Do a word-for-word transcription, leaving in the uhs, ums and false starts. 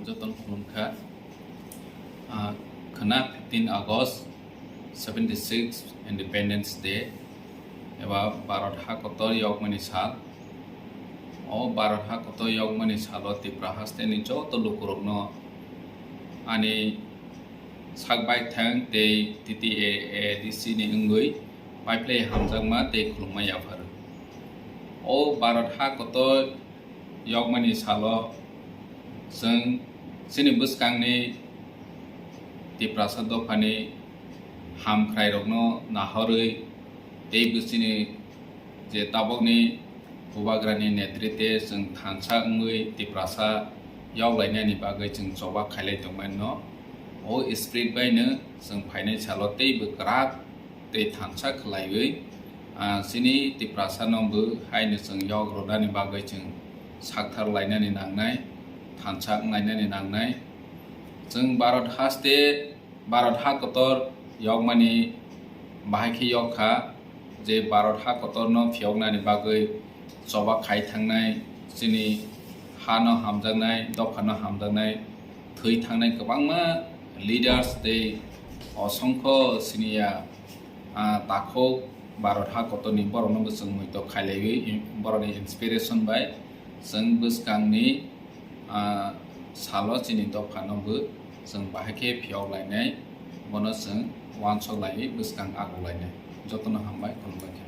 Jotono khulumkha. Ah, khwna fifteen August, seventy-six Independence Day, eba Bharat ha kotor yokmani sal. O Bharat ha kotor yokmani salo Tripura hasteni joto lukurokno ani sak baithang tei T T A A D C ni wngwi paiphlai hamjakma tei khulumma yapharo. O Bharat ha kotor yokmani salo chwng chini bwskangni Tiprasa dophani hamkhrairokno nahorwi tei bwsini je tabokni bubagrani netritwe chwng thansa wngwi Tiprasa yoklainani bagwi chwng choba khailai tongmani no. O spirit baino chwng phainai salo teibo kwrak tei thansa khlaiwi, ah, chini Tiprasano bo haino chwng yok rwnani bagwi chwng sakthar lainani nangnai, thansa wnglainani nangnai. Chwng Bharat haste, Bharat ha kotor yokmani bahai khe yok kha, je Bharat ha kotorno phiyoknani bagwi choba khai thangnai, chini hano hamjaknai, dophano hamjaknai, thwi thangnai kwbangma leaders tei osongkho siniya, ah, takhuk Bharat ha kotorni borokno bo chwng muitok khailaiwi, borokni inspiration bai chwng bwskangni, ah, salo chini dophano bo chwng bahai khe phiyok lainai, bono chwng uansuk laiwi bwskang aguk lainai. Jotono hambai, khulumbai khe.